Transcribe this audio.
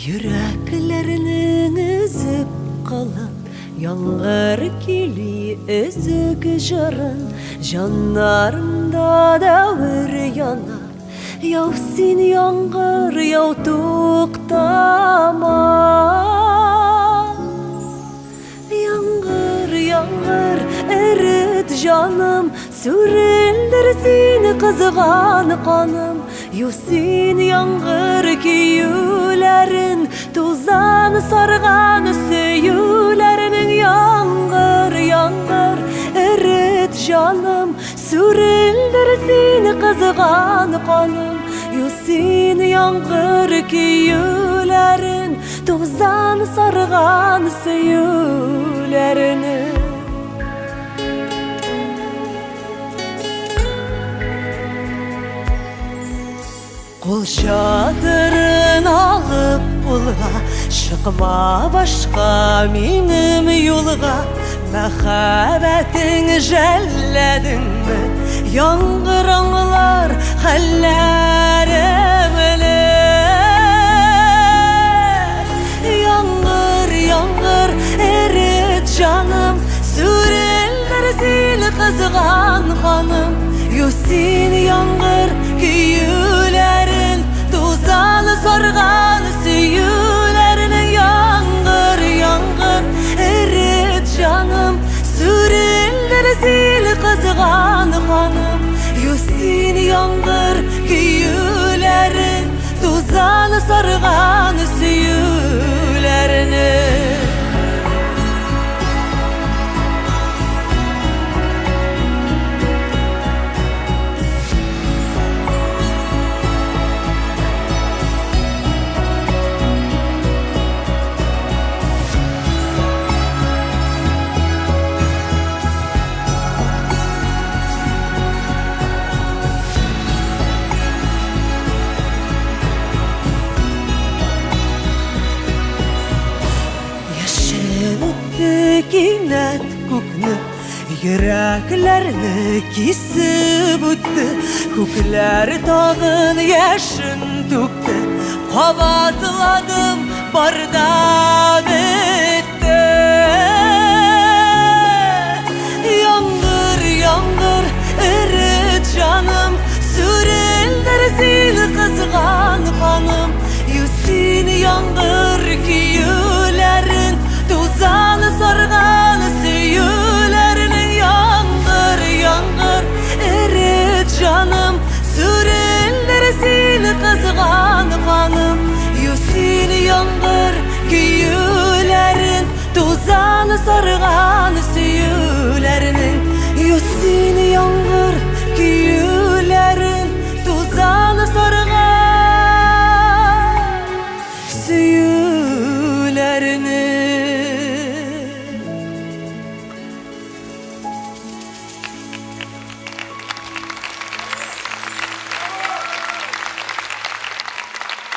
Йөрәкләрнең өзеп кылын, Яңгыр көйли өзек җырын, Җаннарымда дәвер яна. Яу син, яңгыр, яу, туктама. Яңгыр, яңгыр, эрет җаным, Сүрелдер син кызган каным. Ю син, яңгыр, көюләрен, Тузан сарган сөюләрнең. Яңгыр, яңгыр, эрет җаным, Сүрелдер син кызган каным. Ю син, яңгыр, көюләрен, Тузан сарган сөюләрне. Кул чатырын алып кулга, Чыкма башка минем юлга. Мәхәббәтең жәлләдеңме? Яңгыр аңлар хәлләремне. Яңгыр, яңгыр, эрет җаным, Сүрелдер син кызган каным. Ю син, яңгыр, көюләрен, Тузан сарган сөюләрне. Яңгыр, яңгыр, эрет җаным, Сүрелдер син кызган каным. Ю син, яңгыр, көюләрен, Тузан сарган сөюләрне. Яшен үтте кинәт күкне, Йөрәкләрне кисеп үтте, Күкләр тагын яшен түкте, Кабатладым, бар да бетте. Яңгыр, яңгыр, эрет җаным, Сүрелдер син кызган каным. Ю син, яңгыр, көюләрен, Тузан сарган сөюләрнең. Яңгыр, яңгыр, эрет җаным, Сүрелдер син кызган каным. Ю син, яңгыр, көюләрен, Тузан сарган сөюләрнең. Ю син,